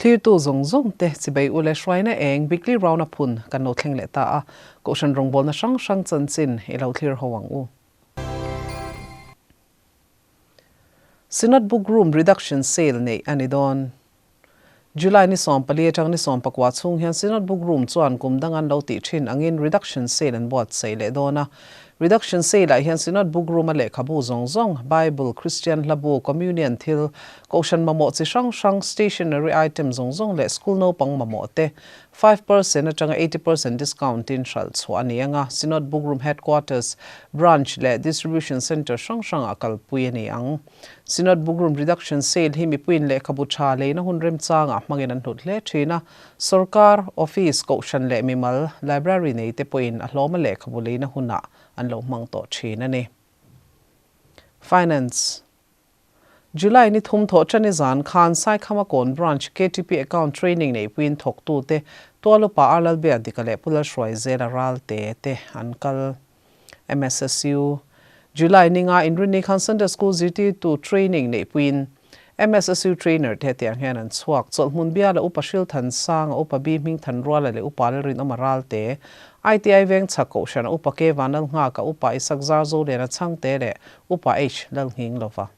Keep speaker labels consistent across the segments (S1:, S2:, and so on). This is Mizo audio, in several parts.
S1: Thlirtu zawng zawng te chibei u le hruaina eng weekly round a phun kan lo thleng leh ta a, Kohhran rawngbawlna hrang hrang chanchin i lo thlir ho ang u. Synod Book Room Reduction Sale neih a ni dawn. July ni 14 atang ni 19 chhung hian Synod Book Room chuan kum dang an lo tih thin angin Reduction Sale an buatsaih leh dawn a. Reduction Sale ah hian Synod Book Room a lehkhabu zawng zawng, Bible, Kristian hlabu, Communion thil, Kohhran mamawh chi hrang hrang, stationery item zawng zawng leh school naupang mamawh te 5% atanga 80% discount in hralh chhuah a ni ang a, Synod Book Room Headquarters, Branch leh Distribution Centre hrang hrangah kalpui a ni ang. Synod Book Room Reduction Sale hi mipuiin lehkhabu tha leina hun remchangah hmangin an hlut hle thin a, Sorkar, Office, Kohhran leh mimal, Library nei te pawhin a hlawma lehkhabu leina hunah an lo hmang tawh thin a ni. Finance. July ni thum thawh tani zan khan Saikhama Kawn Branch ktp Account Training neipuiin thawktute Tualupa Arlalbia Dika leh Pu Lalhruaizela Ralte te an kal. MSSU. July ni nga Inrinni khan Sunday School zirtirtu training neihpuiin MSSU trainer te hetiang hian an chhuak. Chawlhhmun biala Upa Hrilthansanga, Upa Bi Hmingthanruala leh Upa Lalrinawma Ralte, ITI Vengchhak Kohhrana Upa K Vanlalnghaka, Upa Isak Zarzoliana Chhangte leh Upa H Lalnghinglova.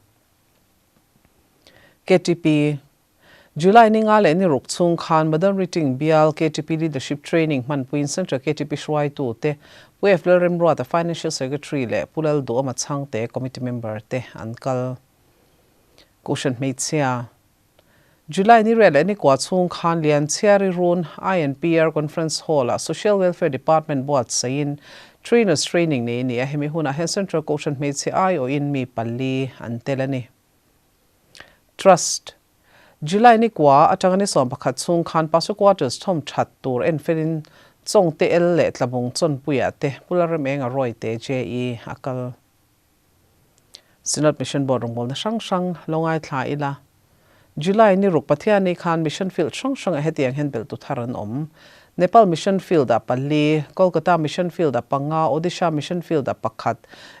S1: Ktp. July ni nga leh ni ruk chhung khan Madan Riting bial ktp Leadership Training hmanpuiin Central ktp hruaitute Pu F Lalremruata Financial Secretary leh Pu Lalduhawma Chhangte Committee Member te an kal. Kohhran hmeichhia July ni riat leh ni kua chhung khan Lianchhiari Run INPR Conference Hall-ah Social Welfare Department buatsaihin Trainers Training nei a ni a, hemi hunah hian Central Kohhran hmeichhe aiawhin mi pali an tel a ni. Trust. July ni kua atanga ni 11 chhung khan Pasu Quarters thawm that tur enfelin Chawngte El leh Tlabung Chawnpuia te Pu Lalrem Enga Rawite JE a kal. Synod Mission Board rawngbawlna hrang hrang lo ngaithla ila. July ni ruk Pathiani khan Mission Field hrang hrangah hetiang hian belhtu thar an awm. Nepal Mission Field-ah pali, Kolkata Mission Field-ah panga, Odisha Mission Field-ah pakhat,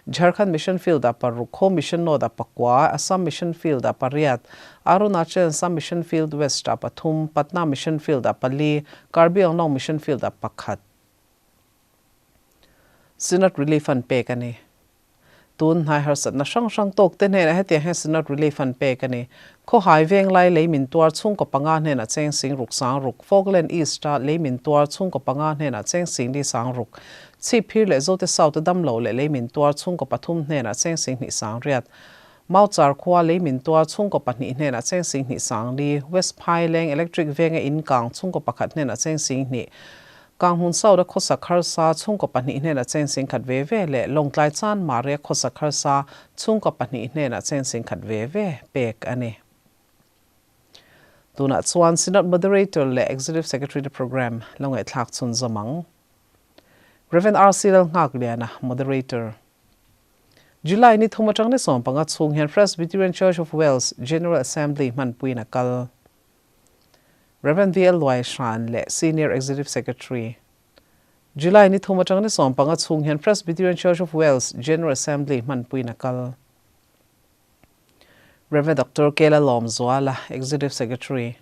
S1: Jharkhand Mission Field-ah paruk, Ho Mission North-ah pakua, Assam Mission Field-ah pariat, Arunachal Assam Mission Field West-ah pathum, Patna Mission Field-ah pali, Karbi Anglong Mission Field-ah pakhat. Synod Relief Fund pek a ni. Tun hnai harsatna hrang hrang tawk te hnenah hetiang hian Synod Relief an pek a ni. Khawhai Venglai lei min tuar chhungkaw panga hnenah cheng sing ruk sang ruk, Falkland East-a lei min tuar chhungkaw panga hnenah cheng sing li sang ruk, Chhipphir leh Zote South-a damlo leh lei min tuar chhungkaw pathum hnenah cheng sing hnih sang riat, Mauchar khua lei min tuar chhungkaw pahnih hnenah cheng sing hnih sang li, West Phaileng Electric Venga in kang chhungkaw pakhat hnenah cheng sing hnih, Kanghmun Saura khawsak harsa chhungkaw pahnih hnenah cheng singkhat ve ve leh Lawngtlai Chan Maria khawsak harsa chhungkaw pahnih hnenah cheng singkhat ve ve pek a ni. Tunah chuan Synod Moderator leh Executive Secretary te programme lo ngaihthlak chhunzawm ang. Rev. RC Lalnghakliana, Moderator. July ni thum atang ni 15 chhung hian Presbyterian Church of Wales General Assembly hmanpuiin a kal. Rev. VL Luai Hran leh Senior Executive Secretary. July ni thum atang ni 15 chhung hian Presbyterian Church of Wales General Assembly hmanpuiin a kal. Rev. Doctor Kela Lawmzuala, Executive Secretary.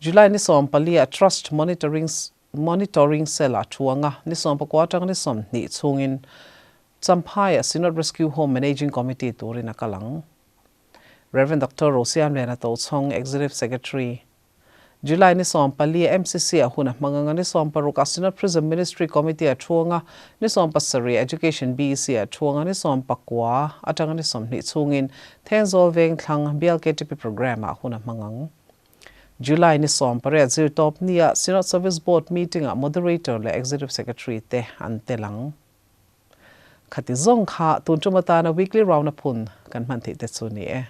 S1: July ni 14 ah Trust Monitoring Monitoring Cell ah thu anga ni 19 atang ni 20 chhungin Champhai ah Synod Rescue Home Managing Committee turin a kal ang. Rev. Doctor Rosiamliana Tochhawng, Executive Secretary. July ni 14 ah MCC ah hun a hmang anga ni 16 ah Synod Prison Ministry Committee ah thu anga ni 17 Education BEC ah thu anga ni 19 atanga ni 20 chhungin Thenzawl Vengthlang Bial KTP Programme ah hun a hmang ang. July ni 18 zirtawp ni ah Synod Service Board meeting ah Moderator leh Executive Secretary te an tel ang. Khati zawng kha tun tum atana weekly round a phun kan hman theih te chu ni e.